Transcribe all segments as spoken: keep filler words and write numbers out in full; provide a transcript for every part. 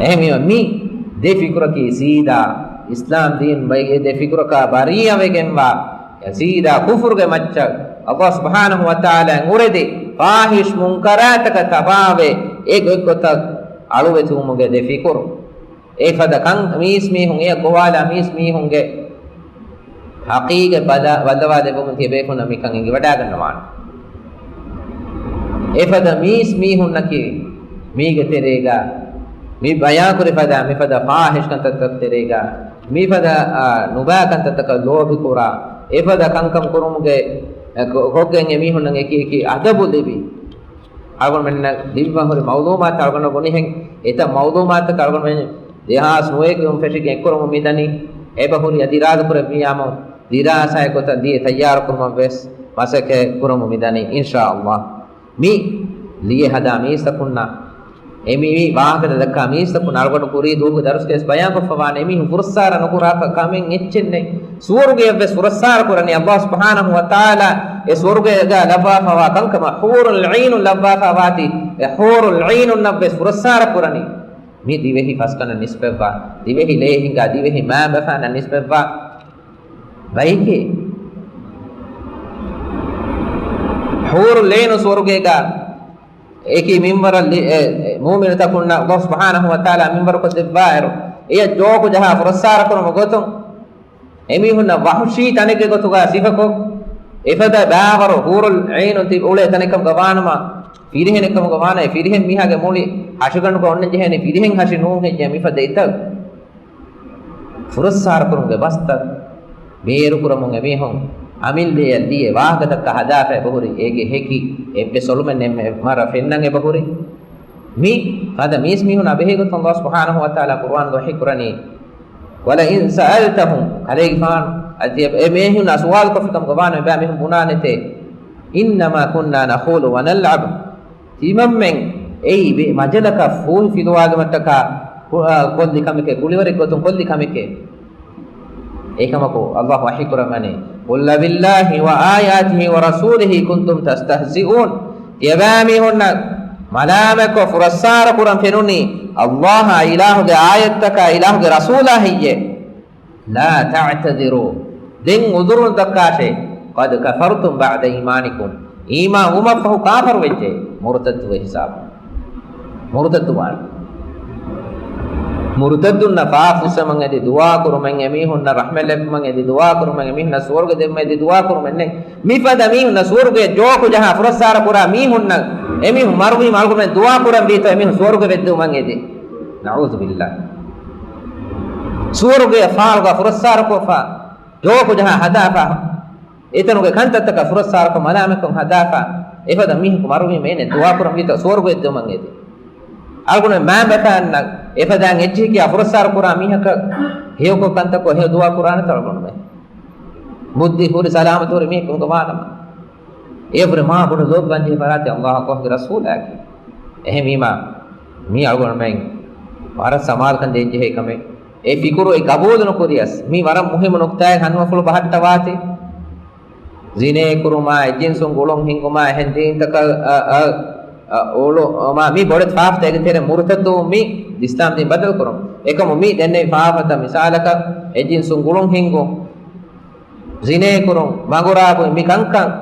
އެހެންވީމަ މި ދެ ފިކުރަކީ ސީދާ އިސްލާމް ދީން ބައި އެ ދެ ފިކުރަކާ ބަރީއަވެގެންވާ ސީދާ ކުފުރުގެ މައްޗަށް އައްލާހު ސުބްޙާނަހު ވަތަޢާލާ އުރެދި ފާޙިޝް މުންކަރާތަކަށް ތަބާވެ އެ ގޮތްގޮތަށް އަޅުވެތިވުމުގެ ދެ ފިކުރު. އެފަދަ ކަން މީސް މީހުން އެ ގޮވާލާ މީސް މީހުންގެ ޙަޤީޤަތް ބަލަ-، ބައްލަވާލެއްވުމުން ތިޔަބޭފުޅުންނަށް މިކަން އެނގިވަޑާގަންނަވާނެ. އެފަދަ މީސް މީހުންނަކީ މީގެ ތެރޭގަ މި ބަޔާންކުރި ފަދަ މިފަދަ ފާޙިޝް ކަންތައްތަކު ތެރޭގަ މިފަދަ، އާ، ނުބާ ކަންތައްތަކަށް ލޯބިކުރާ، އެފަދަ ކަންކަން ކުރުމުގެ، އެ، ކޮ-، ކޮށްގެން އެމީހުންނަށް އެކި އެކި އަދަބު ލިބި، އަޅުގަނޑުމެންނަށް ލިބިވާ ހުރި މައުލޫމާތު އަޅުގަނޑު ބުނިހެން، އެތައް މައުލޫމާތު އަޅުގަނޑުމެން ދެހާސް ނުވައެއްގެ އުން ފެށިގެން އެއްކުރަމުން މިދަނީ، އެބަހުރި އަދި އިރާދަކުރެއްވިޔާމު، ދިރާސާއެއް ގޮތަށް ލިޔެ ތައްޔާރުކުރުމަށް ވެސް މަސައްކަތް ކުރަމުން މިދަނީ، އިންޝާﷲ. މި ލިޔެ ހަދާ މީސްތަކުންނަށް، އެ މި ވާހަކަތައް ދައްކާ މީސްތަކުން އަޅުގަނޑު ކުރީ ދުވަހުގެ ދަރުސްގައި ވެސް ބަޔާންކޮށްފަވާނެ، އެމީހުން ފުރައްސާރަ ނުކުރާކަށް ކަމެއް އެއްޗެއް ނެތް. ސުވަރުގެއަށް ވެސް ފުރައްސާރަ ކުރަނީ އައްލާހު ސުބްޙާނަހު ވަތަޢާލާ އެ ސުވަރުގޭގަ ލައްވާފަވާ ކަންކަމަށް ޙޫރުލް ޢީނުން ލައްވާފަވާތީ، އެ ޙޫރުލް ޢީނުންނަށް ވެސް ފުރައްސާރަ ކުރަނީ. މި ދިވެހި ފަސްގަނޑަށް ނިސްބަތްވާ، ދިވެހި ލޭހިނގާ، ދިވެހި މައިންބަފައިންނަށް ނިސްބަތްވާ ބައެކޭ. ޙޫރުލް ޢީނު ސުވަރުގޭގަ އެކި މިންވަރަށް ލި-، އެ، އެ، މުއުމިނުތަކުންނަށް އައްލާހު ސުބްޙާނަހު ވަތަޢާލާ މިންވަރުކޮށްދެއްވާއިރު، އެޔަށް ޖޯކު ޖަހާ ފުރައްސާރަކުރުމުގެ ގޮތުން، އެމީހުންނަށް ވަޙުޝީ ތަނެއްގެ ގޮތުގަ ސިފަކޮށް، އެފަދަ ބާވަރު ޙޫރުލް ޢީނުން ތި އުޅޭ ތަނެއްކަމުގަ ވާނަމަ، ފިރިހެނެއްކަމުގަ ވާނަމަ، އެ ފިރިހެން މީހާގެ މުޅި ހަށިގަނޑުގަ އޮންނަން ޖެހޭނީ ފިރިހެން ހަށި ނޫން ހެއްޔޭ މިފަދަ އެތައް. ފުރައްސާރަކުރުމުގެ ބަސްތައް ބޭރުކުރަމުން އެމީހުން އަމިއްލައަށް ލިޔެ ވާހަކަތައް ހަދާފަ އެބަހުރި، އޭގެ ހެކި އެއްވެސް އޮޅުމެއް ނެތް މަރަށް ފެންނަން އެބަހުރި. މި ފަދަ މީސްމީހުން އަބެހޭ ގޮތުން އައްލާހު ސުބްޙާނަހު ވަތަޢާލާ ޤުރުއާންގަ ވަޙީ ކުރަނީ، ވަލައިން ސައަލްތަހުމް، ކަލޭގެފާނު އަދި އެ، އެ މީހުންނާ ސުވާލު ކޮށްފިކަމުގަ ވާނަމަ އެބައިމީހުން ބުނާނެތޭ، އިންނަމާ ކުންނާ ނަޚޫޟު ވަނަލްޢަބު. ތިމަންމެން އެއީ ވެ-، މަޖަލަކަށް ފޫހި ފިލުވާލުމަށްޓަކާ ކު-، އާ، ކޮށްލި ކަމެކޭ، ގުޅިވަރެއް ގޮތުން ކޮށްލި ކަމެކޭ. އެކަމަކު، އައްލާހު ވަޙީ ކުރައްވަނީ، قُلْ أَبِاللَّهِ وَآيَاتِهِ وَرَسُولِهِ كُنْتُمْ تَسْتَهْزِئُونَ. ތިޔަބައިމީހުންނަށް މަލާމަތްކޮށް ފުރައްސާރަ ކުރަން ފެނުނީ، އައްލާހާ އިލާހުގެ އާޔަތްތަކާ އިލާހުގެ ރަސޫލާ ހެއްޔޭ؟ لَا تَعْتَذِرُوا، ދެން ޢުޛުރު ދައްކާށޭ، قَدْ كَفَرْتُمْ بَعْدَ إِيمَانِكُمْ، އީމާން ވުމަށްފަހު ކާފަރު ވެއްޖެ، މުރުތައްދުވެ ހިސާބު. މުރުތައްދު ވާނެ. މުރުތައްދުންނަށް ފާފަ ފުއްސެމުން އެދި ދުޢާ ކުރުމެއް، އެމީހުންނަށް ރަޙްމަތް ލެއްވުމަށް އެދި ދުޢާ ކުރުމެއް، އެމީހުންނަށް ސުވަރުގެ ދެއްވުމަށް އެދި ދުޢާ ކުރުމެއް ނެތް. މިފަދަ މީހުންނަށް ސުވަރުގެ ޖޯކު ޖަހާ ފުރައްސާރަ ކުރާ މީހުންނަށް އެމީހުން މަރުވީމަ އަޅުގަނޑުމެން ދުޢާ ކުރަންވީތޯ އެމީހުން ސުވަރުގެ ވެއްދެވުމަށް އެދި؟ ނަޢޫޛުބިއްލާހް. ސުވަރުގެ ފާޅުގަ ފުރައްސާރަ ކޮށްފަ، ޖޯކު ޖަހާ ހަދާފަ، އެތަނުގެ ކަންތައްތަކަށް ފުރައްސާރަކޮށް މަލާމަތްކޮށް ހަދާފަ، އެފަދަ މީހަކު މަރުވީމަ އޭނަ ދުޢާ ކުރަން ވީތޯ ސުވަރުގެ ވެއްދެވުމަށް އެދި؟ އަޅުގަނޑު މާ ބަތާންނަށް އެފަދައިން އެއްޗެހި ކިޔާ ފުރައްސާރަ ކުރާ މީހަކަށް ހެޔޮކޮށް ކަންތައްކޮށް ހެޔޮ ދުޢާ ކުރާނެތަ އަޅުގަނޑުމެން؟ ބުއްދި ހުރި ސަލާމަތު ހުރި މީހަކު ވާނަމަ. އެ ހުރެ މާ ބޮޑު ލޯބިވާން ޖެހޭ ފަރާތެއް އައްލާހާ އައްލާހުގެ ރަސޫލާގެ. އެހެންވީމާ، މީ އަޅުގަނޑުމެން ވަރަށް ސަމާލުކަން ދޭން ޖެހޭ ކަމެއް. އެ ފިކުރު އެ ގަބޫލު ނުކުރިޔަސް، މީ ވަރަށް މުހިއްމު ނުކްތާއެއް ހަނދުމަފުޅު ބަހައްޓަވާތި. ޒިނޭ ކުރުމާ، އެއްޖިންސުން ގުޅުން ހިންގުމާ، އެހެން ދީންތަކަށް، އަ، އަ، އަ، އުޅުމާ، މީ ބޮޑެތި ފާފަތައް. އޭގެ ތެރޭ މުރުތައްދުވުން މީ އިސްލާމް ދީން ބަދަލު ކުރުން. އެކަމު މީ ދެންނެވި ފާފަތައް މިސާލަކަށް، އެއްޖިންސުން ގުޅުން ހިންގުން، ޒިނޭ ކުރުން، މަގުރާބު މި ކަންކަން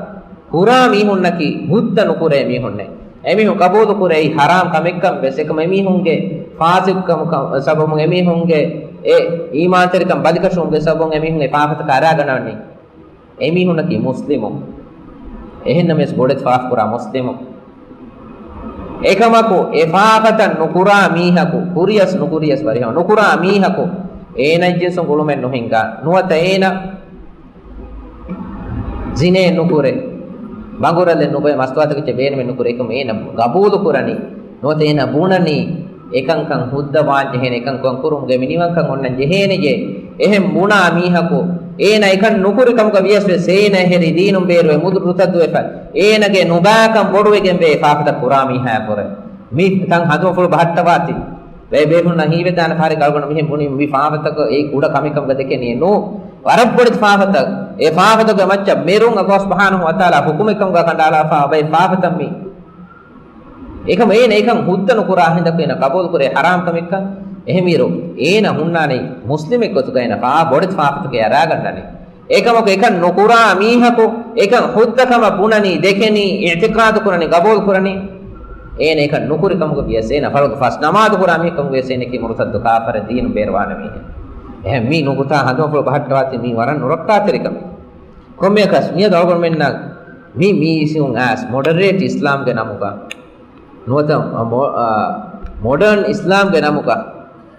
ކުރާ މީހުންނަކީ ހުއްދަ ނުކުރޭ މީހުންނޭ. އެމީހުން ގަބޫލު ކުރޭ އެއީ ހަރާމް ކަމެއްކަން ވެސް. އެކަމަ އެމީހުންގެ ފާސިޤުކަމު ކަ-، ސަބަބުން އެމީހުންގެ އެ އީމާންތެރިކަން ބަލިކަށުވުމުގެ ސަބަބުން އެމީހުން އެ ފާފަތަކަށް އަރާގަންނަވަނީ. އެމީހުންނަކީ މުސްލިމުން. އެހެންނަމަވެސް ބޮޑެތި ފާފަ ކުރާ މުސްލިމުން. އެކަމަކު އެ ފާފަތައް ނުކުރާ މީހަކު، ކުރިޔަސް ނުކުރިޔަސް ވަރިހަމަ ނުކުރާ މީހަކު، އޭނަ އެއްޖިންސުން ގުޅުމެއް ނުހިންގާ، ނުވަތަ އޭނަ ޒިނޭ ނުކުރޭ، ބަނގުރަލެއް ނުބޮއެ، މަސްތުވާތަކެއްޗެއް ބޭނުމެއް ނުކުރޭ، އެކަމު އޭނަ ގަބޫލު ކުރަނީ، ނުވަތަ އޭނަ ބުނަނީ، އެކަންކަން ހުއްދަ ވާން ޖެހޭނެ، އެކަން ކުރުމުގެ މިނިވަންކަން އޮންނަން ޖެހޭނެޔޭ. އެހެން ބުނާ މީހަކު އޭނަ އެކަން ނުކުރި ކަމުގަ ވިޔަސް ވެސް އޭނަ އެހެރީ ދީނުން ބޭރުވެ މުރުތައްދުވެފަ، އޭނަގެ ނުބާކަން ބޮޑުވެގެންވޭ އެ ފާފަތައް ކުރާ މީހާއާ ކުރެ. މި ތަން ހަނދުމަފުޅު ބަހައްޓަވާތި. ބޭ-، ބޭފުޅުންނަށް ހީވެދާނެ ފަހަރެއްގަ އަޅުގަނޑު މިހެން ބުނީ މި ފާފަތަކަށް އެއީ ކުޑަ ކަމެއް ކަމުގަ ދެކެނީ ނޫ. ވަރަށް ބޮޑެތި ފާފަތައް. އެ ފާފަތަކުގެ މައްޗަށް މެރުން އައްލާހު ސުބްޙާނަހު ވަތަޢާލާ ހުކުމެއް ކަމުގަ ކަނޑައަޅާފަ އޮތް ފާފަތައް މީ. އެކަމަ އޭނަ އެކަން ހުއްދަ ނުކުރާ ހިނދަކު އޭނަ ގަބޫލު ކުރޭ ހަރާމް ކަމެއްކަން. އެހެންވީރު އޭނަ ހުންނާނީ މުސްލިމެއް ގޮތުގައި އޭނަ ފާ ބޮޑެތި ފާފަތަކެއް އަރާގަންނަނީ. އެކަމަކު އެކަން ނުކުރާ މީހަކު އެކަން ހުއްދަ ކަމަށް ބުނަނީ، ދެކެނީ، އިޢްތިޤާދު ކުރަނީ، ގަބޫލު ކުރަނީ. އޭނަ އެކަން ނުކުރި ކަމުގަ ވިޔަސް، އޭނަ ފަރުޟު ފަސް ނަމާދު ކުރާ މީހަކަމުގަ ވިޔަސް އޭނައަކީ މުރުތައްދު ކާފަރެއް، ދީނުން ބޭރުވާނެ މީހެއް. އެހެން މި ނުކުތާ ހަނދުމަފުޅު ބަހައްޓަވާތީ މީ ވަރަށް ނުރައްކާތެރި ކަމެއް. ކޮންމެއަކަސް މިއަދު އަޅުގަނޑުމެންނަށް މި، މީ އިސްއިން އާސް މޮޑަރޭޓް އިސްލާމްގެ ނަމުގަ ނުވަތަ މޮ-، އާ، މޮޑަރން އިސްލާމްގެ ނަމުގަ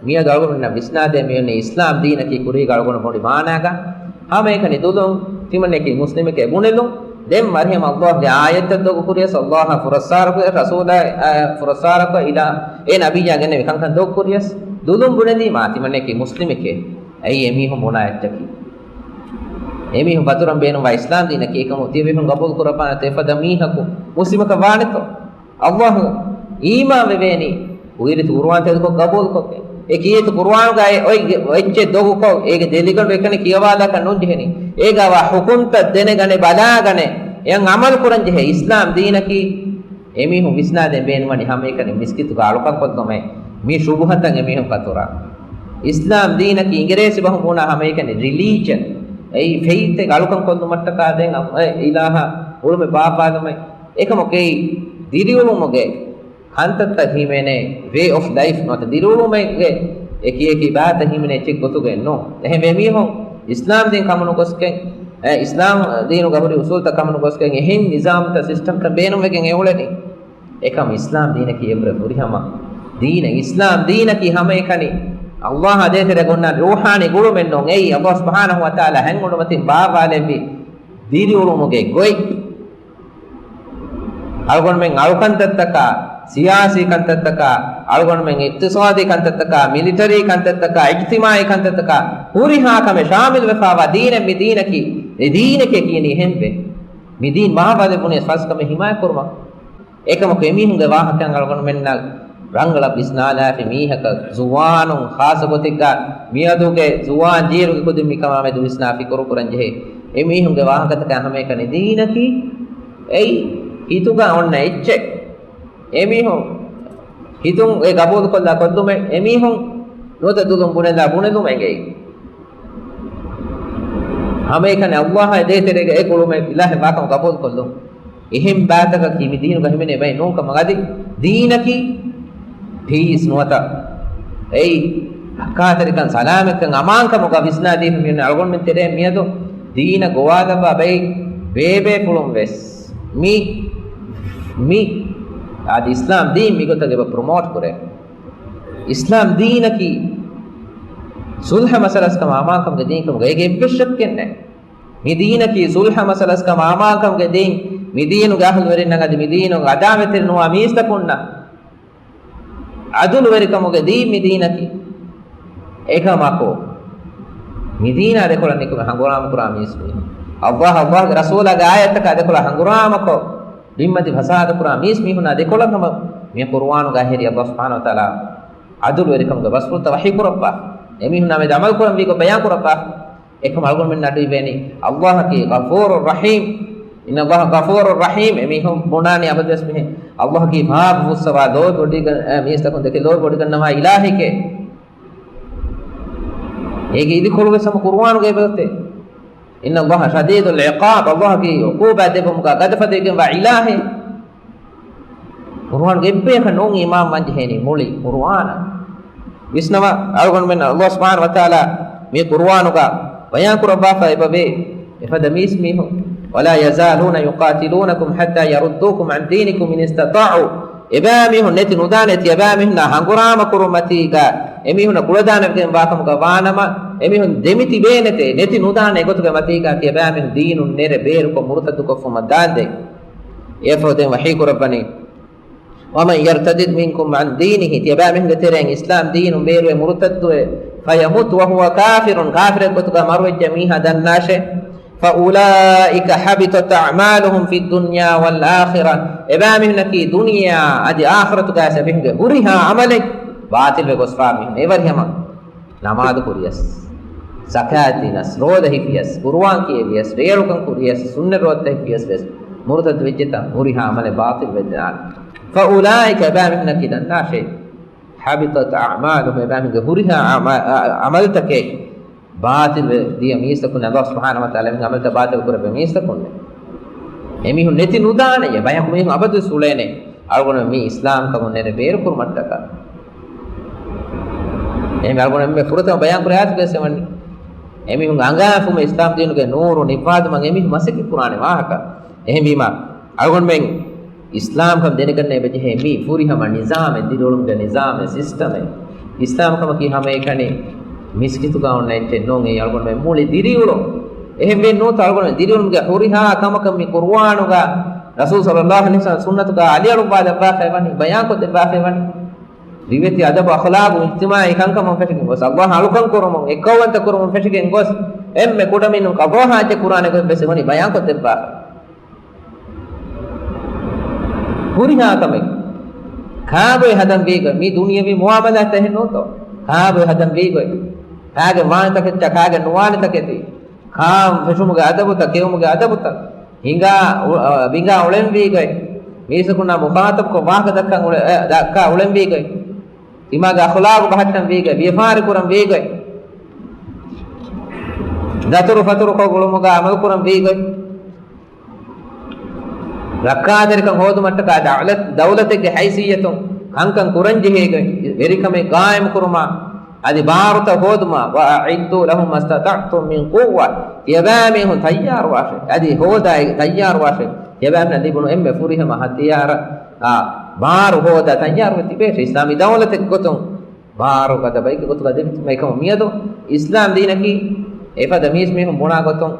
މިއަދު އަޅުގަނޑުމެންނަށް ވިސްނާދޭ މިވަނީ އިސްލާމް ދީނަކީ ކުރީގަ އަޅުގަނޑު ބޮޑި މާނާގަ ހަމައެކަނި ދުލުން، ތިމަންނައަކީ މުސްލިމެކޭ ބުނެލުން. ދެން މަރްހެމް ﷲގެ އާޔަތްތައް ދޮގު ކުރިޔަސް، ﷲއަށް ފުރައްސާރަކު، ރަސޫލާ، އާ، ފުރައްސާރަކު، އިލާ އެ ނަބިއްޔާ ގެނެވި ކަންކަން ދޮގު ކުރިޔަސް، ދުލުން ބުނެލީމާ ތިމަންނައަކީ މުސްލިމެކޭ. އެއީ އެމީހުން ބުނާ އެއްޗަކީ. އެމީހުން ފަތުރަން ބޭނުންވާ އިސްލާމް ދީނަކީ އެކަމު ތިޔަބޭފުން ގަބޫލު ކުރައްވާނެތޯ އެފަދަ މީހަކު މުސްލިމަކަށް ވާނެތޯ؟ ﷲ އީމާން ވެވޭނީ ކުއިރިތި ޤުރުއާން ތެދުކޮށް ގަބޫލުކޮށްގެން. އެ ކީރިތި ޤުރުއާނުގައި އޮތް އެއްޗެއް ދޮގުކޮށް، އޭގެ ދެލިގަނޑު އެކަނި ކިޔަވާލާކަށް ނުންޖެހެނީ. އޭގަވާ ޙުކުމްތައް ދެނެގަނެ، ބަލާގަނެ، އެއަށް ޢަމަލު ކުރަންޖެހޭ އިސްލާމް ދީނަކީ. އެމީހުން ވިސްނާދޭން ބޭނުންވަނީ ހަމައެކަނި މިސްކިތުގަ އަޅުކަން ކޮށްލުމޭ. މި ޝުބުހަތައް އެމީހުން ފަތުރާ. އިސްލާމް ދީނަކީ އިނގިރޭސި ބަހުން ބުނާ ހަމައެކަނި ރިލީޖަން. އެއީ ފެއިތެއް އަޅުކަން ކޮށްލުމަށްޓަކާ ދެން އަ-، އެ އިލާހަށް އުޅުމެއް ބާއްވާލުމޭ. އެކަމަކު އެއީ ދިރިއުޅުމުގެ ކަންތައްތައް ހިމެނޭ، ވޭ އޮފް ލައިފް ނުވަތަ ދިރިއުޅުމެއްގެ އެކި އެކި ބައިތައް ހިމެނޭ އެއްޗެއް ގޮތުގައެއް ނޫން. އެހެންވެ މީހުން އިސްލާމް ދީން ކަމުނުގޮސްގެން، އެ، އިސްލާމް ދީނުގަ ހުރި އުސޫލްތައް ކަމުނުގޮސްގެން އެހެން ނިޒާމްތައް ސިސްޓަމްތައް ބޭނުންވެގެން އެ އުޅެނީ. އެކަމު އިސްލާމް ދީނަކީ އެއްވުރެ ފުރިހަމަ ދީނެއް. އިސްލާމް ދީނަކީ ހަމައެކަނި ﷲއާ ދޭތެރޭގަ އޮންނަ ރޫޙާނީ ގުޅުމެއް ނޫން. އެއީ ﷲ ސުބްޙާނަހޫ ވަތަޢާލާ ހަތް އުޑުމަތިން ބާއްވާލެއްވި ދިރިއުޅުމުގެ ގޮތް. އަޅުގަނޑުމެން އަޅުކަންތައްތަކާ، ސިޔާސީ ކަންތައްތަކާ، އަޅުގަނޑުމެން އިޤްތިޞާދީ ކަންތައްތަކާ، މިލިޓަރީ ކަންތައްތަކާ، އިޖްތިމާޢީ ކަންތައްތަކާ، ހުރިހާ ކަމެއް ޝާމިލުވެފާވާ ދީނެއް މި ދީނަކީ. އެ ދީނެކޭ ކިޔަނީ އެހެންވެ. މި ދީން ބާއްވާލެއްވުނީ ފަސް ކަމެއް ހިމާޔަތްކުރުމަށް. އެކަމަކު އެމީހުންގެ ވާހަކައިން އަޅުގަނޑުމެންނަށް ރަނގަޅަށް ވިސްނާލާފި މީހަކަށް، ޒުވާނުން ޚާއްޞަ ގޮތެއްގަ މިއަދުގެ ޒުވާން ޖީލުގެ ކުދިން މިކަމާމެދު ވިސްނާ ފިކުރު ކުރަން ޖެހޭ. އެމީހުންގެ ވާހަކަތަކާ ހަމައެކަނި ދީނަކީ އެއީ ހިތުގަ އޮންނަ އެއްޗެއް. އެމީހުން ހިތުން އެ ގަބޫލުކޮށްލާ ކޮށްލުމެއް އެމީހުން ނުވަތަ ދުލުން ބުނެލާ ބުނެލުމެއް އެއީ. ހަމައެކަނި ﷲއާ ދޭތެރޭގަ އެ ގުޅުމެއް އިލާހެއް ވާކަމަށް ގަބޫލުކޮށްލުން. އެހެން ބައިތަކަކީ މި ދީނުގަ ހިމެނޭ ބައެއް ނޫންކަމަށް އަދި ދީނަކީ ޕީސް ނުވަތަ އެއީ ރައްކާތެރިކަން، ސަލާމަތްކަން، އަމާންކަމުގަ ވިސްނާދީފަ މިއޮންނަ އަޅުގަނޑުމެން ތެރޭ މިއަދު ދީނަށް ގޮވާލައްވާ ބައެއް ބޭބޭފުޅުން ވެސް މި، މި އަދި އިސްލާމް ދީން މިގޮތަށް އެބަ ޕްރޮމޯޓް ކުރޭ. އިސްލާމް ދީނަކީ ސުލްހަ މަސަލަސްކަމާ އަމާންކަމުގެ ދީންކަމުގަ އޭގެ އެއްވެސް ޝައްކެއް ނެތް. މި ދީނަކީ ސުލްހަ މަސަލަސްކަމާ އަމާންކަމުގެ ދީން. މި ދީނުގެ އަހުލުވެރިންނަށް އަދި މި ދީނުގެ އަދާވަތްތެރި ނުވާ މީސްތަކުންނަށް އަދުލުވެރިކަމުގެ ދީން މި ދީނަކީ. އެކަމަކު، މި ދީނާ ދެކޮޅަށް ނިކުމެ ހަނގުރާމަކުރާ މީސް މީހުން، ﷲ، ﷲގެ ރަސޫލާގެ އާޔަތްތަކާ ދެކޮޅަށް ހަނގުރާމަކޮށް، ބިންމަތި ފަސާދަކުރާ މީސް މީހުންނާ ދެކޮޅަށް ހަމަ މި ޤުރުއާނުގަ ހެރި ﷲ ސުބްޙާނަހޫ ވަތަޢާލާ އަދުލުވެރިކަމުގެ ބަސްފުޅުތައް ވަޙީ ކުރައްވާ. އެމީހުންނާ މެދު ޢަމަލު ކުރަން ވީގޮތް ބަޔާން ކުރައްވާ. އެކަމަ އަޅުގަނޑުމެން އަޑުއިވޭނީ، ﷲއަކީ ޣަފޫރު ރަޙީމް. إن الله غفور رحيم. އެމީހުން ބުނާނީ އަބަދުވެސް މިހެން. ﷲއަކީ ފާފަ ފުއްސަވާ ލޯބި ބޮޑިގަ-، އެ، މީސްތަކުން ދެކެ ލޯބި ބޮޑިގަންނަވާ އިލާހެކޭ. އޭގެ އިދިކޮޅުވެސް ހަމަ ޤުރުއާނުގައި އެބައޮތޭ. إن الله شديد العقاب. ﷲއަކީ ޢުޤޫބާ ދެއްވުމުގަ ގަދަފަދައިގެންވާ އިލާހެއް. ޤުރުއާނުގެ އެއްބަޔަކަށް ނޫން އީމާން ވާން ޖެހޭނީ، މުޅި ޤުރުއާނަށް. ވިސްނަވާ، އަޅުގަނޑުމެން ﷲ ސުބްޙާނަހޫ ވަތަޢާލާ މި ޤުރުއާނުގަ ބަޔާން ކުރައްވާފަ އެބަވޭ، އެފަދަ މީސްމީހުން، ولا يزالون يقاتلونكم حتى يردوكم عن دينكم إن استطاعوا. އެބައިމީހުން ނެތި ނުދާނެ ތިޔަބައިމީހުންނާ ހަނގުރާމަ ކުރުން މަތީގަ، އެމީހުންނަށް ކުޅަދާނަވެގެން ވާކަމުގަ ވާނަމަ، އެމީހުން ދެމިތިބޭނެތޭ، ނެތި ނުދާނެ އެގޮތުގެ މަތީގަ ތިޔަބައިމީހުން ދީނުން ނެރެ ބޭރުކޮށް މުރުތައްދުކޮށްފުމަށް ދާންދެން. އެއަށްފަހު ދެން ވަޙީ ކުރައްވަނީ، ومن يرتدد منكم عن دينه، ތިޔަބައިމީހުންގެ ތެރެއިން އިސްލާމް ދީނުން ބޭރުވެ މުރުތައްދުވެ، فيمت وهو كافر، ކާފިރެއް ގޮތުގަ މަރުވެއްޖެ މީހާ ދަންނާށޭ، فأولئك حبطت أعمالهم في الدنيا والآخرة، އެބައިމީހުންނަކީ ދުނިޔެއާ އަދި އާޚިރަތުގައި އެބިހުގެ ހުރިހާ ޢަމަލެއް ބާޠިލްވެ ގޮސްފާ މީހުން. އެވަރިހަމަ ނަމާދު ކުރިޔަސް، ޒަކާތް ދިނަސް، ރޯދަ ހިފިޔަސް، ޤުރުއާން ކިޔެވިޔަސް، ރޭޅުކަން ކުރިޔަސް، ސުންނަ ރޯދަ ހިފިޔަސް ވެސް މުރުތައްދު ވެއްޖެތަ ހުރިހާ ޢަމަލެއް ބާޠިލް ވެދާނެ. فأولئك، އެބައިމީހުންނަކީ ދަންނާށޭ، حبطت أعمالهم، އެބައިމީހުންގެ ހުރިހާ އަމަ-، އަ-، އަމަލުތަކެއް ބާޠިލްވެ ދިޔަ މީސްތަކުން، ﷲ ސުބްޙާނަހޫ ވަތަޢާލާ އެމީހުންގެ އަމަލުތައް ބާޠިލް ކުރެއްވި މީސްތަކުން. އެމީހުން ނެތި ނުދާނެޔޭ، ބަޔަކު މީހުން އަބަދުވެސް އުޅޭނެ އަޅުގަނޑު މި އިސްލާމްކަމުން ނެރެ ބޭރުކުރުމަށްޓަކާ. އެހެން އަޅުގަނޑު އެންމެ ފުރަތަމަ ބަޔާންކުރި އާޔަތުގައި ވަނީ، އެމީހުން އަނގާފުމަށް އިސްލާމް ދީނުގެ ނޫރު ނިއްވާދުމަށް އެމީހުން މަސައްކަތް ކުރާނެ ވާހަކަ. އެހެންވީމާ، އަޅުގަނޑުމެން އިސްލާމްކަން ދެނެގަންނަ އެބަޖެހޭ މި ފުރިހަމަ ނިޒާމެއް، ދިރިއުޅުމުގެ ނިޒާމެއް، ސިސްޓަމެއް. އިސްލާމްކަމަކީ ހަމައެކަނި މިސްކިތުގަ އޮންނަ އެއްޗެއް ނޫން. އެއީ އަޅުގަނޑުމެން މުޅި ދިރިއުޅުން. އެހެންވެ ނޫންތޯ އަޅުގަނޑުމެން ދިރިއުޅުމުގެ ހުރިހާ ކަމަކަށް މި ޤުރުއާނުގަ، ރަސޫލު ޞައްލައްލާހު ޢަލައިހި ވަސައްލަމް ސުންނަތުގަ އަލިއަޅުއްވާލައްވާފައިވަނީ، ބަޔާންކޮށްދެއްވާފައިވަނީ. ރިވެތި އަދަބު އަޚްލާގު އިޖްތިމާޢީ ކަންކަމުން ފެށިގެން ގޮސް، ﷲ އަޅުކަން ކުރުމުން، އެއްކައުވަންތަ ކުރުމުން ފެށިގެން ގޮސް، އެންމެ ކުޑަމިނުން ޤަޟާ ޙާޖަތް ކުރާނެ ގޮތް ވެސް އެވަނީ ބަޔާންކޮށްދެއްވާފަ. ހުރިހާ ކަމެއް ކާގޮތް ހަދަން ވީގޮތް، މި ދުނިޔަވީ މުޢާމަލާތްތައް އެހެން ނޫންތޯ؟ ކާގޮތް ހަދަން ވީގޮތް، ކާގެ ވާނެތަކެއްޗާ، ކާގެ ނުވާނެތަކެތީ، ކާ ފެށުމުގެ އަދަބުތައް، ކެއުމުގެ އަދަބުތައް، ހިނގާ އު-، އަ، ވިނގާ އުޅެން ވީގޮތް، މީސްތަކުންނާ މުޚާޠަބްކޮށް ވާހަކަ ދައްކަން އުޅެ-، އެ، ދައްކާ އުޅެން ވީގޮތް، ތިމާގެ އަޚުލާގު ބަހައްޓަން ވީގޮތް، ވިޔަފާރި ކުރަން ވީގޮތް، ދަތުރު ފަތުރުކޮށް އުޅުމުގަ އަމަލު ކުރަން ވީގޮތް، ރައްކާތެރިކަން ހޯދުމަށްޓަކާ ދައުލަތް-، ދައުލަތެއްގެ ހައިސިއްޔަތުން ކަންކަން ކުރަންޖެހޭގޮތް، ވެރިކަމެއް ގާއިމްކުރުމާ، އަދި ބާރުތައް ހޯދުމާ، وأعدوا لهم ما استطعتم من قوة، ތިޔަބައިމީހުން ތައްޔާރުވާށޭ، އަދި ހޯދާ ތައްޔާރުވާށޭ، ތިޔަބައިމީހުންނަށް ލިބުނު އެންމެ ފުރިހަމަ ހަތިޔާރަށް، އާ، ބާރު ހޯދާ ތައްޔާރުވެ ތިބޭށޭ. އިސްލާމީ ދައުލަތެއް ގޮތުން ބާރު ގަދަ ބައެއްގެ ގޮތުގަ ދެމިތިބުމަށް އެކަމަށް މިއަދު އިސްލާމް ދީނަކީ އެފަދަ މީސްމީހުން ބުނާ ގޮތުން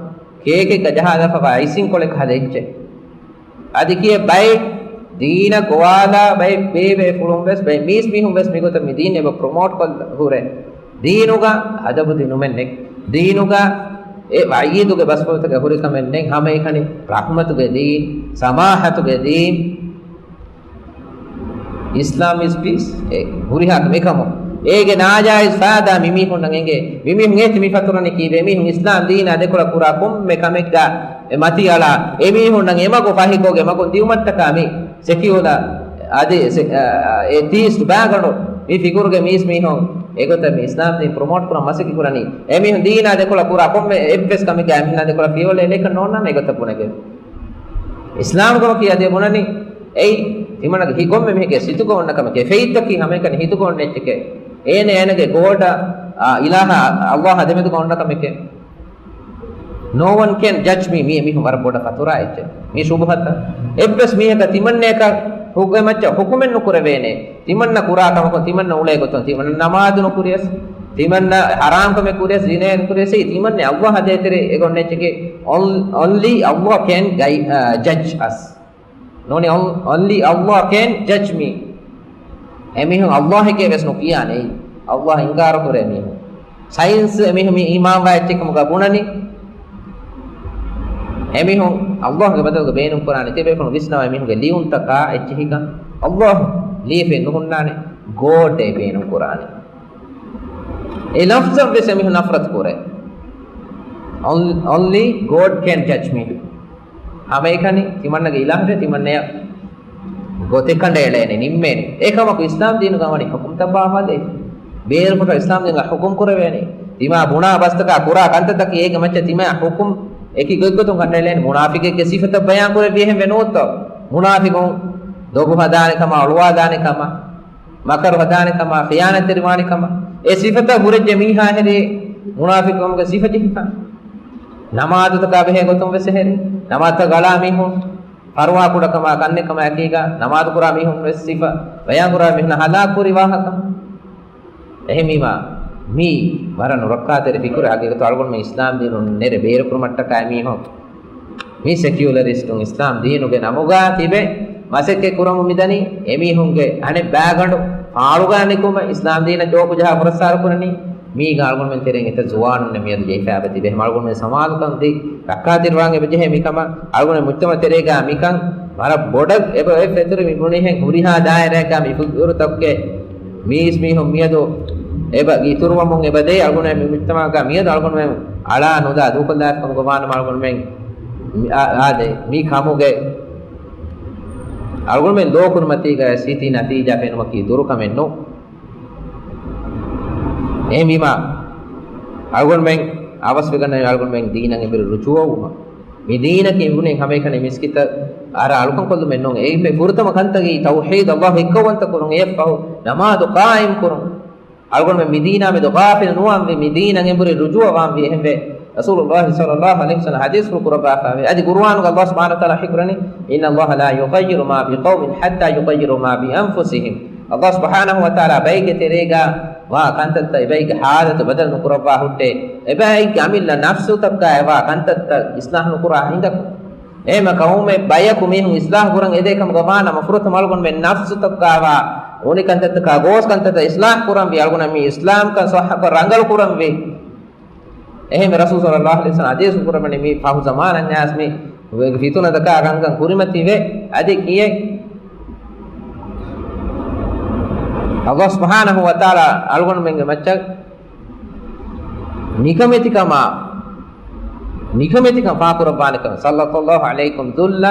ކޭކެއްގަ ޖަހާލާފަވާ އައިސިން ކޮޅެއް ހަދާ އެއްޗެއް. އަދި ކިޔޭ ބައެއް ދީނަށް ގޮވާލާ ބައެއް ބޭބޭފުޅުން ވެސް، ބައެއް މީސްމީހުން ވެސް މިގޮތަށް މި ދީން އެބަ ޕްރޮމޯޓް ކޮށްލަ ހުރޭ. ދީނުގަ އަދަބު ދިނުމެއް ނެތް. ދީނުގަ އެ ވަޢީދުގެ ބަސްފުޅުތަކެއް ހުރި ކަމެއް ނެތް. ހަމައެކަނި ރަޙްމަތުގެ ދީން، ސަމާޙަތުގެ ދީން. Islam is peace. އެ ހުރިހާ އެކަމު އޭގެ ނާޖާއިޒް ފައިދާ މިމީހުންނަށް އެނގޭ. މިމީހުން އޭތި މި ފަތުރަނީ ކީއްވެ؟ މީހުން އިސްލާމް ދީނާ ދެކޮޅަށް ކުރާ ކޮންމެ ކަމެއްގަ އެ މަތި އަޅާ، އެމީހުންނަށް އެމަގު ފަހިކޮށްގެ މަގުން ދިއުމަށްޓަކާ މި ސެކިއުލާ އަދި ސެ-، އަ، އެ ތީސްޓް ބާގަނޑު މި ފިކުރުގެ މީސް މީހުން އެގޮތަށް މި އިސްލާމް ދީން ޕްރޮމޯޓް ކުރަން މަސައްކަތް ކުރަނީ. އެމީހުން ދީނާ ދެކޮޅަށް ކުރާ ކޮންމެ އެއްވެސް ކަމެއްގަ އެމީހުންނާ ދެކޮޅަށް ފިޔަވަޅެއް ނެތްކަން ނޯންނާނެ އެގޮތަށް ބުނެގެން. އިސްލާމްކަމަކީ އަދި ބުނަނީ އެއީ ތިމަންނަގެ ހި-، ކޮންމެ މީހެއްގެ ސިތުގަ އޮންނަ ކަމެކޭ. ފެއިތަކީ ހަމައެކަނި ހިތުގަ އޮންނަ އެއްޗެކޭ. އޭނަ އޭނަގެ ގޯޑަށް، އާ، އިލާހަށް، ﷲ އާ ދެމެދުގަ އޮންނަ ކަމެކޭ. No one can judge me. މީ މީހުން ވަރަށް ބޮޑަށް ފަތުރާ އެއްޗެއް. މީ ޝުބުހަތައް. އެއްވެސް މީހަކަށް ތިމަންނަޔަކަށް ހުކުމެއް މައްޗަށް ހުކުމެއް ނުކުރެވޭނެ. ތިމަންނަ ކުރާ ކަމަކުން ތިމަންނަ އުޅޭ ގޮތުން ތިމަންނަ ނަމާދު ނުކުރިޔަސް، ތިމަންނަ ހަރާމް ކަމެއް ކުރިޔަސް، ޒިނޭ ނުކުރިޔަސް، ތިމަންނަ ﷲ އާ ދޭތެރޭ އެގޮންނެއްޗެކޭ. On-, only Allah can gui-, uh, judge us. ނޫނީ، on-, only Allah can judge me. އެމީހުން ﷲ އެކޭ ވެސް ނުކިޔާނެ. ﷲ އިންކާރު ކުރޭ މީހުން. ސައިންސް އެމީހުން މި އީމާންވާ އެއްޗެއް ކަމުގަ ބުނަނީ. އެމީހުން ﷲ ގެ ބަދަލުގަ ބޭނުން ކުރާނެ. ތިބޭފުޅުން ވިސްނަވާ އެމީހުންގެ ލިޔުންތަކާ އެއްޗިހިކަން. ﷲ ލިޔެފައެއް ނުހުންނާނެ. ގޯޑޭ ބޭނުން ކުރާނެ. އެ ލަފްޒަށް ވެސް އެމީހުން ނަފްރަތު ކުރޭ. On-, only God can judge me. ހަމައެކަނި ތިމަންނަގެ އިލާހުގެ ތިމަންނަޔަށް ގޮތެއް ކަނޑައެޅޭނެ، ނިންމޭނެ. އެކަމަކު އިސްލާމް ދީނުގަ ވަނީ ހުކުމްތައް ބާވާލޭ. ބޭރުފުށަށް އިސްލާމް ދީނުގަ ހުކުމް ކުރެވޭނެ. ތިމާ ބުނާ ބަސްތަކާ ކުރާ ކަންތައްތަކީ އޭގެ މައްޗަށް ތިމާ ހުކުމް އެކި ގޮތްގޮތުން ކަނޑައެޅޭނެ. މުނާފިގެއްގެ ސިފަތައް ބަޔާން ކުރެއްވި އެހެން ވެ ނޫންތޯ؟ މުނާފިގުން ދޮގު ހަދާނެ ކަމަށް، އޮޅުވާލާނެ ކަމަށް، މަކަރު ހަދާނެ ކަމަށް، ޚިޔާނަތްތެރިވާނެ ކަމަށް. އެ ސިފަތައް ހުރެއްޖެ މީހާ ހެރީ މުނާފިޤުކަމުގެ ސިފަ ޖެހިފަ. ނަމާދުތަކާ ބެހޭ ގޮތުން ވެސް އެހެރީ. ނަމާދުތައް ގަޅާ މީހުން، ފަރުވާ ކުޑަކަމާ ކަންނެކަމާ އެކީގަ ނަމާދު ކުރާ މީހުން ވެސް ސިފަ ބަޔާން ކުރާ މީހުން ހަލާކު ކުރި ވާހަކަ. އެހެންވީމާ، މީ ވަރަށް ނުރައްކާތެރި ފިކުރެއް. ހަގީގަތު އަޅުގަނޑުމެން އިސްލާމް ދީނުން ނެރެ ބޭރުކުރުމަށްޓަކާ އެމީހުން މި ސެކިއުލަރިސްޓުން އިސްލާމް ދީނުގެ ނަމުގަ ތިބެ މަސައްކަތް ކުރަމުން މިދަނީ. އެމީހުންގެ އަނެއް ބާގަނޑު ފާޅުގަ ނިކުމެ އިސްލާމް ދީނަށް ޖޯކު ޖަހާ ފުރައްސާރަ ކުރަނީ. މީގަ އަޅުގަނޑުމެން ތެރެއިން އެތައް ޒުވާނުންނެއް މިއަދު ޖެހިފައި އެބަ ތިބެ. އަޅުގަނޑުމެން ސަމާލުކަން ދީ ރައްކާތެރިވާން އެބަ ޖެހޭ މިކަމަށް. އަޅުގަނޑުމެން މުޖްތަމަޢު ތެރޭގަ މިކަން ވަރަށް ބޮޑަށް އެބަ އޮތް ފެތުރި މި ބުނިހެން ހުރިހާ ދާއިރާއެއްގަ މި ފިކުރުތަކުގެ މީސްމީހުން މިއަދު އެބަ އިތުރުވަމުން އެބަ ދޭ. އަޅުގަނޑުމެން މި މުޖްތަމަޢުގަ މިއަދު އަޅުގަނޑުމެން އަޅާ ނުލާ ދޫކޮށްލާފަ ކަމުގަ ވާނަމަ އަޅުގަނޑުމެން މި-، އާ-، އާދެ، މި ކަމުގެ އަޅުގަނޑުމެން ލޯ ކުރިމަތީގަ ސީތީ ނަތީޖާ ފެނުމަކީ ދުރު ކަމެއް ނޫން. އެހެންވީމާ، އަޅުގަނޑުމެން އަވަސްވެގަންނަވީ އަޅުގަނޑުމެން ދީނަށް އެނބުރި ރުޖޫޢަވުމަށް. މި ދީނަކީ އިބުނީ ހަމައެކަނި މިސްކިތަށް އަރާ އަޅުކަން ކޮށްލުމެއް ނޫން. އެއީ މި ފުރަތަމަ ކަންތައް ތައުޙީދު، ﷲ އެއްކައުވަންތަ ކުރުން، އެއަށްފަހު ނަމާދު ޤާއިމް ކުރުން. އަޅުގަނޑުމެން މި ދީނާ މެދު ޣާފިލު ނުވާންވީ، މި ދީނަށް އެނބުރި ރުޖޫޢަވާންވީ. އެހެންވެ، ރަސޫލުﷲ ޞައްލަﷲ ޢަލައިހި ވަސައްލަމަ ޙަދީޘްފުޅު ކުރައްވާފައިވޭ. އަދި ޤުރުއާނުގަ ﷲ ސުބްޙާނަހޫ ވަތަޢާލާ ވަޙީކުރަނީ، "إن الله لا يغير ما بقوم حتى يغيروا ما بأنفسهم." ﷲ ސުބްޙާނަހޫ ވަތަޢާލާ ބައެއްގެ ތެރޭގަ ވާ ކަންތައްތައް އެބައިގެ ޙާލަތު ބަދަލު ނުކުރައްވާ ހުއްޓޭ، އެބައިގެ އަމިއްލަ ނަފްސުތަކާއި ވާ ކަންތައްތައް އިޞްލާޙު ނުކުރާ ހިނދަކު. އެހެންމަ ޤައުމެއް ބަޔަކު މީހުން އިޞްލާޙު ކުރަން އެދޭ ކަމުގަ ވާނަމަ، ފުރަތަމަ އަޅުގަނޑުމެން ނަފްސުތަކާ ވާ އުނި ކަންތައްތަކާ ގޯސް ކަންތައްތައް އިޞްލާޙު ކުރަންވީ، އަޅުގަނޑަށް މި އިސްލާމްކަން ޞައްޙަކޮށް ރަނގަޅު ކުރަންވީ. އެހެންވެ، ރަސޫލު ޞައްލަﷲ ޢަލައިހި ވަސައްލަމަ ޙަދީޘް ކުރައްވަނީ މި ފަހު ޒަމާނަށް އައިސް މި ފިތުނަތަކާ ރަނގަޅަށް ކުރިމަތިވެ، އަދި ކިޔެއް ﷲ ސުބްޙާނަހޫ ވަތަޢާލާ އަޅުގަނޑުމެންގެ މައްޗަށް ނިކަމެތިކަމާ، ނިކަމެތިކަން ފާކުރައްވާނެ ކަމެއް، سلط الله عليكم الذل،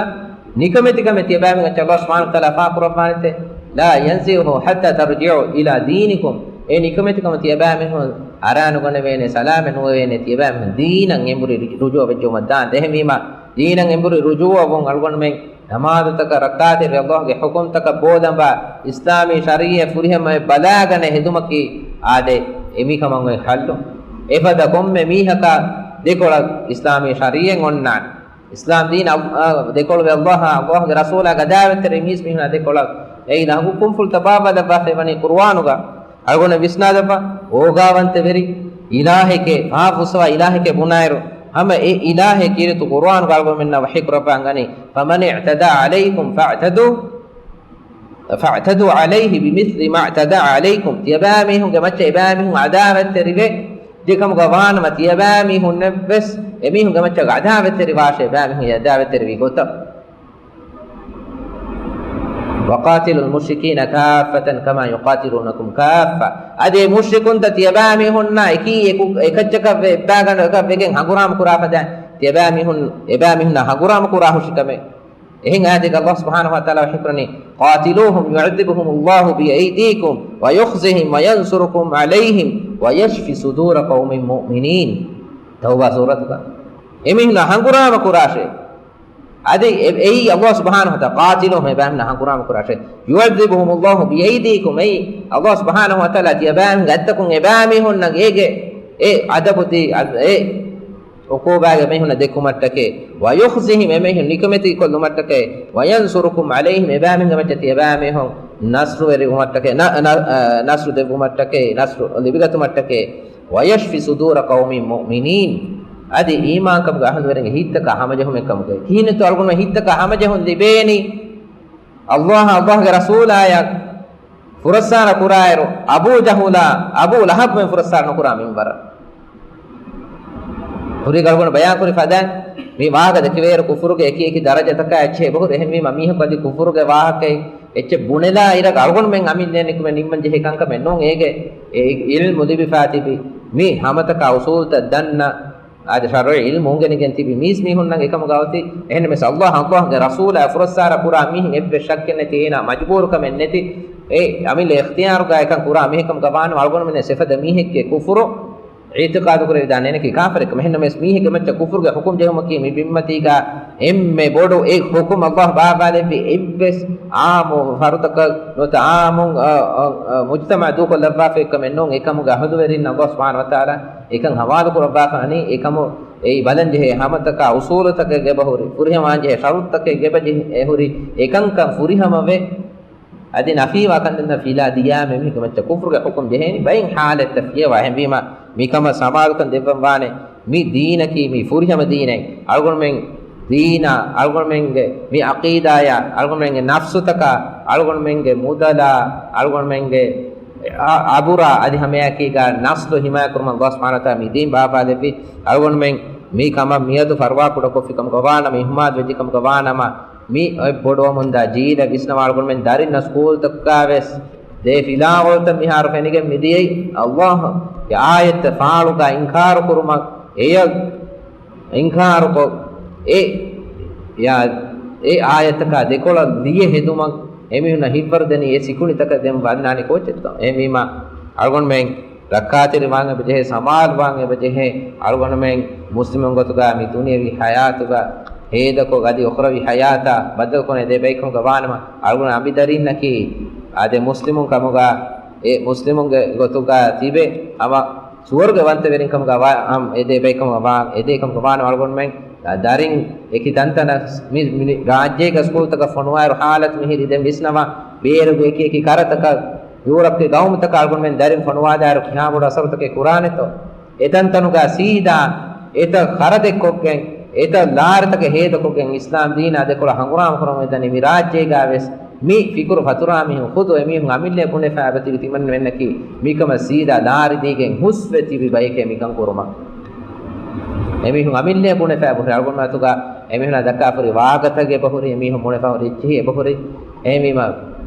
ނިކަމެތިކަމެއް ތިޔަބައިމީހުން މައްޗަށް ﷲ ސުބްޙާނަހޫ ވަތަޢާލާ ފާކުރައްވާނެތެ؟ لا ينزعه حتى ترجعوا إلى دينكم. އެ ނިކަމެތިކަމަށް ތިޔަބައިމީހުން އަރާނުގަނެވޭނެ، ސަލާމަތް ނުވެވޭނެ، ތިޔަބައިމީހުން ދީނަށް އެނބުރި ރުޖޫޢަ ވެއްޖެއުމަށް ދާން. އެހެންވީމާ، ދީނަށް އެނބުރި ރުޖޫޢަވުން އަޅުގަނޑުމެން ނަމާދުތަކަށް ރައްކާތެރި ﷲގެ ޙުކުމްތަކަށް ބޯލަނބާ އިސްލާމީ ޝަރީޢަތް ފުރިހަމަވެ ބަލާގަނެ ހެދުމަކީ އާދެ، އެމީ ކަމަށް އޮތް ޙައްލު. އެފަދަ ކޮންމެ މީހަކާ ދެކޮޅަށް އިސްލާމީ ޝަރީޢަތް އޮންނާނެ. އިސްލާމް ދީން އަ-، އަ-، ދެކޮޅުވެ ﷲ، ﷲގެ ރަސޫލާ ގަދައިވެތެރި މީސް މީހުނާ ދެކޮޅަށް އެއިން ހަގު ކުންފުޅުތައް ބާއްވާލައްވާފައި ވަނީ ޤުރުއާނުގަ. އަޅުގަނޑު ވިސްނާލައްވާ، އޯގާވަންތަވެރި އިލާހެކޭ، ފާފުއްސަވާ އިލާހެކޭ ބުނާއިރު، ހަމަ އެ އިލާހެއް ކީރިތި ޤުރުއާނުގަ އަޅުގަނޑުމެންނަށް ވަޙީ ކުރައްވާން އަންނަނީ، فمن اعتدى عليكم فاعتدوا، فاعتدوا عليه بمثل ما اعتدى عليكم. ތިޔަބައިމީހުންގެ މައްޗަށް އެބައިމީހުން އަދާވަތްތެރިވެ ދިޔަކަމުގަ ވާނަމަ، ތިޔަބައިމީހުންނެއްވެސް އެމީހުންގެ މައްޗަށް އަދާވަތްތެރިވާށޭ، އެބައިމީހުން އަދާވަތްތެރިވި ގޮތަށް. وقاتلوا المشركين كافة كما يقاتلونكم كافة. އަދި މުޝްރިކުންތައް ތިޔަބައިމީހުންނާ އެކީ އެކު-، އެކައްޗަކަށް ވެ-، އެއްބާގަނޑަކަށް ވެގެން ހަނގުރާމަ ކުރާ ފަދައިން، ތިޔަބައިމީހުން، އެބައިމީހުންނާ ހަނގުރާމަ ކުރާ ހުށިކަމެއް. އެހެން އާޔަތެއްގަ ﷲ ސުބްޙާނަހޫ ވަތަޢާލާ ވަޙީކުރަނީ، قاتلوهم يعذبهم الله بأيديكم ويخزهم وينصركم عليهم ويشف صدور قوم مؤمنين. ތައުބާ ސޫރަތުގަ. އެމީހުންނާ ހަނގުރާމަ ކުރާށޭ. އަދި އެ-، އެއީ ﷲ ސުބްޙާނަހޫ ވަތަޢާލާ، قاتلوهم، އެބައިމީހުންނާ ހަނގުރާމަ ކުރާށޭ. يعذبهم الله بأيديكم، އެއީ ﷲ ސުބްޙާނަހޫ ވަތަޢާލާ ތިޔަބައިމީހުންގެ އަތްތަކުން އެބައިމީހުންނަށް އޭގެ އެ އަދަބު ދީ، އަ-، އެ ޢުޤޫބާގެ މީހުންނަށް ދެއްކުމަށްޓަކައި، ويخزهم، އެމީހުން ނިކަމެތި ކޮށްލުމަށްޓަކައި، وينصركم عليهم، އެބައިމީހުންގެ މައްޗަށް ތިޔަބައިމީހުން ނަޞްރުވެރިވުމަށްޓަކައި، ނަ-، ނަ-، އަ، ނަޞްރު ދެއްވުމަށްޓަކައި، ނަޞްރު ލިބިގަތުމަށްޓަކައި، ويشف صدور قوم مؤمنين، އަދި އީމާންކަމުގެ އަހުލުވެރިންގެ ހިތްތަކާ ހަމަޖެހުމެއްކަމުގައި. ކިހިނެއްތޯ އަޅުގަނޑުމެން ހިތްތަކާ ހަމަޖެހުން ލިބޭނީ؟ ﷲއާ ﷲގެ ރަސޫލާޔަށް ފުރައްސާރަ ކުރާއިރު، އަބޫ ޖަހުލާ، އަބޫ ލަހަބްމެން ފުރައްސާރަ ނުކުރާ މިންވަރަށް. ކުރީގަ އަޅުގަނޑު ބަޔާންކުރި ފަދައިން، މި ވާހަކަ ދެކިވޭއިރު ކުފުރުގެ އެކި އެކި ދަރަޖަތަކާ އެއްޗެހި އެބަހުރި. އެހެންވީމަ މީހަކު އަދި ކުފުރުގެ ވާހަކައެއް އެއްޗެއް ބުނެލާ އިރަކު އަޅުގަނޑުމެން އަމިއްލައަށް ނިކުމެ ނިންމަން ޖެހޭ ކަންކަމެއް ނޫން. އޭގެ އެ އިލްމު ލިބިފާ ތިބި މި ހަމަތަކާ އުސޫލުތައް ދަންނަ އާދެ، ޝަރުޢީ އިލްމު އުނގެނިގެން ތިބި މީސްމީހުންނަށް އެކަމުގަ އޮތީ. އެހެންނަމަވެސް ﷲ، ﷲގެ ރަސޫލާ ފުރައްސާރަ ކުރާ މީހެއް އެއްވެސް ޝައްކެއް ނެތި، އޭނާ މަޖުބޫރުކަމެއް ނެތި، އެ އަމިއްލަ އިޚްތިޔާރުގަ އެކަން ކުރާ މީހެއްކަމުގަ ވާނަމަ، އަޅުގަނޑުމެން ސިފަދަ މީހެއްގެ ކުފުރު އިޢްތިޤާދު ކުރެވިދާނެ ކީ ކާފަރެއްކަމަށް. އެހެންނަމަވެސް މީހެއްގެ މައްޗަށް ކުފުރުގެ ޙުކުމް ޖެހުމަކީ މި ބިންމަތީގަ އެންމެ ބޮޑު އެއް ޙުކުމް ﷲ ބާއްވާލެއްވި އެއްވެސް ޢާއްމު ފަރުދަކަށް ނުވަތަ ޢާއްމު، އަ، އަ، އަ، މުޖްތަމަޢަށް ދޫކޮށްލައްވާފައެއްކަމެއް ނޫން. އެކަމުގަ އަހުލުވެރިންނަށް ﷲ ސުބްޙާނަހޫ ވަތަޢާލާ އެކަން ޙަވާލުކުރައްވާފަ ވަނީ، އެކަމު އެއީ ބަލަންޖެހޭ ހަމަތަކާ އުޞޫލުތަކެއް އެބަހުރި، ފުރިހަމަވާންޖެހޭ ޝަރުޠުތަކެއް އެބަޖެހި އެހުރި، އެކަންކަން ފުރިހަމަވެ، އަދި ނަފީވާ ކަންތައްތައް ފިލާ ދިޔާމެ މީހެއްގެ މައްޗަށް ކުފުރުގެ ޙުކުމް ޖެހޭނީ ބައެއް ޙާލަތްތައް ފިޔަވާ. އެހެންވީމަ، މިކަމަށް ސަމާލުކަން ދެއްވަން ވާނެ. މި ދީނަކީ މި ފުރިހަމަ ދީނެއް. އަޅުގަނޑުމެން ދީނާ، އަޅުގަނޑުމެންގެ މި ޢަޤީދާޔާ، އަޅުގަނޑުމެންގެ ނަފްސުތަކާ، އަޅުގަނޑުމެންގެ މުދަލާ، އަޅުގަނޑުމެންގެ އަ-، އަބުރާ، އަދި ހަމައެކީގަ ނަސްލު ޙިމާޔަތްކުރުމަށް ﷲ ސުބްޙާނަހޫ ވަތަޢާލާ މި ދީން ބާއްވާލެއްވި. އަޅުގަނޑުމެން މި ކަމަށް މިއަދު ފަރުވާކުޑަކޮށްފި ކަމުގަ ވާނަމަ، އިހުމާލު ވެއްޖެ ކަމުގަ ވާނަމަ، މި އޮތް ބޮޑުވަމުންދާ ޖީލަށް ވިސްނަވާ އަޅުގަނޑުމެން ދަރިންނަށް ސްކޫލްތަކުގަ ވެސް ދޭ ފިލާވަޅުތައް މިހާރު ފެނިގެން މިދިޔައީ، ﷲ ގެ އާޔަތްތައް ފާޅުގަ އިންކާރު ކުރުމަށް، އެޔަށް އިންކާރުކޮށް، އެ، ޔާ، އެ އާޔަތަކާ ދެކޮޅަށް ލިޔެ ހެދުމަށް އެމީހުންނަށް ހިތްވަރު ދެނީ އެ ސިކުނޑިތަކަށް ދެން ވަންނާނީ ކޯއްޗެއްތޯ؟ އެހެންވީމާ، އަޅުގަނޑުމެން ރައްކާތެރިވާން އެބަޖެހޭ، ސަމާލުވާން އެބަޖެހޭ. އަޅުގަނޑުމެން މުސްލިމުން ގޮތުގަ މި ދުނިޔަވީ ހަޔާތުގަ ހޭދަކޮށް، އަދި އުޚްރަވީ ހަޔާތާ ބައްދަލުކުރަން އެދޭ ބައެއްކަމުގަ ވާނަމަ، އަޅުގަނޑު އަނބިދަރިންނަކީ އާދެ މުސްލިމުން ކަމުގަ، އެ މުސްލިމުންގެ ގޮތުގަ ތިބެ ހަމަ ސުވަރުގެވަންތަވެރިން ކަމުގަ ވާ، އަމް އެދޭ ބައެއްކަމުގަ ވާ، އެދޭ ކަމުގަ ވާނަމަ، އަޅުގަނޑުމެން ދަރިން އެކި ތަންތަނަށް މި، މި ރާއްޖޭގަ ސްކޫލްތަކަށް ފޮނުވާއިރު ހާލަތު މިހިރީ ދެން ވިސްނަވާ، ބޭރުގެ އެކި އެކި ކަރަތަކަށް، ޔޫރަޕްގެ ގައުމުތަކަށް އަޅުގަނޑުމެން ދަރިން ފޮނުވާދާއިރު ކިހާ ބޮޑު އަސަރުތަކެއް ކުރާނެތޯ؟ އެތަންތަނުގަ ސީދާ އެތައް ޚަރަދެއްކޮށްގެން، އެތައް ލާރިތަކެއް ހޭދަކޮށްގެން އިސްލާމް ދީނާ ދެކޮޅަށް ހަނގުރާމަ ކުރަމުން ދަނީ މި ރާއްޖޭގަ ވެސް މި ފިކުރު ފަތުރާ މީހުން ޚުދު އެމީހުން އަމިއްލައަށް ބުނެފައި އެބަތިބި ތިމަން ވެންނަކީ މިކަމަށް ސީދާ ލާރި ދީގެން ހުސްވެ ތިބި ބައެކޭ މިކަން ކުރުމަށް. އެމީހުން އަމިއްލައަށް ބުނެފައި އެބަހުރި، އަޅުގަނޑުމެން އަތުގަ އެމީހުނާ ދައްކާފަހުރި ވާހަކަތަކެއް އެބަހުރި، އެމީހުން ބުނެފަހުރި އެއްޗެހި އެބަހުރި. އެހެންވީމަ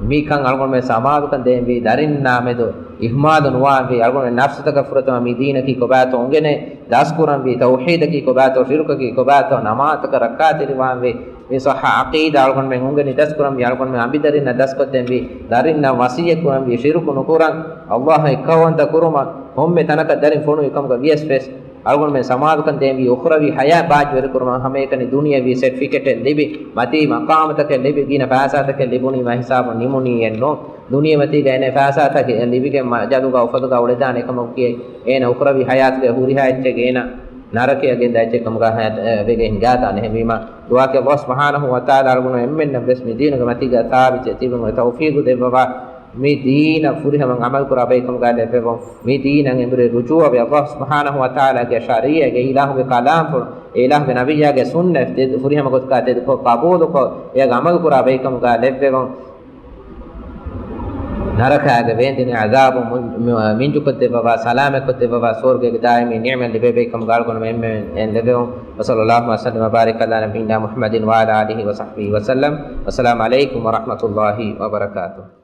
މިކަން އަޅުގަނޑުމެން ސަމާލުކަން ދޭންވީ، ދަރިންނާ މެދު އިހުމާލު ނުވާންވީ، އަޅުގަނޑުމެން ނަފްސުތަކަށް ފުރަތަމަ މި ދީނަކީ ކޮބާތޯ އުނގެނޭ ދަސްކުރަންވީ، ތައުޙީދަކީ ކޮބާތޯ، ޝިރުކަކީ ކޮބާތޯ، ނަމާދުތަކަށް ރައްކާތެރިވާންވީ، މި ޞައްޙަ ޢަޤީދާ އަޅުގަނޑުމެން އުނގެނި ދަސްކުރަންވީ، އަޅުގަނޑުމެން އަނބިދަރިންނަށް ދަސްކޮށްދޭންވީ، ދަރިންނަށް ވަޞިއްޔަތް ކުރަންވީ، ޝިރުކު ނުކުރަން، ﷲ އަށް އެއްކައުވަންތަ ކުރުމަށް، ކޮންމެ ތަނަކަށް ދަރިން ފޮނުވި ކަމުގަ ވިޔަސް ވެސް، އަޅުގަނޑުމެން ސަމާލުކަން ދޭންވީ، އުޚްރަވީ ޙަޔާތް ބާއްޖަވެރިކުރުމަށް ހަމައެކަނި ދުނިޔަވީ ސެޓްފިކެޓެއް ލިބި، މަތީ މަޤާމުތަކެއް ލިބި، ގިނަ ފައިސާތަކެއް ލިބުނީމާ ހިސާބުން ނިމުނީއެއްނޫން. ދުނިޔެމަތީގަ އެނެ ފައިސާތަކެއް ލިބިގެން މަޖާލުގަ އުފަދުގަ އުޅެދާނެ ކަމަކީ، އޭނަ އުޚްރަވީ ޙަޔާތުގެ ހުރިހާ އެއްޗެއް އޭނަ ނަރަކަޔަށް ގެންދާ އެއްޗެއް ކަމުގަ ހަޔާތް، އެ، ވެގެން ހިނގާދާނެ. އެހެންވީމަ، ދުޢާކީ ﷲ ސުބްޙާނަހޫ ވަތަޢާލާ އަޅުގަނޑު އެންމެންނަށް ވެސް މި ދީނުގެ މަތީގަ ސާބިތެއް ތިބުމުގެ ތައުފީޤު ދެއްވަވާ، މި ދީނަށް ފުރިހަމަން ޢަމަލުކުރާ ބައެއްކަމުގަ ލެއްވެވުން. މި ދީނަށް އެނބުރި ރުޖޫޢަވެ، ﷲ ސުބްޙާނަހޫ ވަތަޢާލާގެ ޝަރީޢަތް، އެ އިލާހުގެ ކަލާމްފުޅު، އެ އިލާހުގެ ނަބިއްޔާގެ ސުންނަތް ތެދު، ފުރިހަމަ ގޮތަކަށް ތެދުކޮށް، ޤަބޫލުކޮށް، އެއަށް ޢަމަލުކުރާ ބައެއްކަމުގަ ލެއްވެވުން. ނަރަކާގެ ވޭންދެނި ޢަޛާބު މު-، މު-، މިންޖުކޮށްދެއްވަވާ، ސަލާމަތްކޮށްދެއްވަވާ، ސުވަރުގޭގެ ދާއިމީ ނިޢުމަތް ލިބޭ ބައެއްކަމުގަ އަޅުގަނޑުމެން އެންމެން އެން ލެއްވެވުން. وصلى الله وسلم وبارك على نبينا محمد وعلى آله وصحبه وسلم. والسلام عليكم ورحمة الله وبركاته.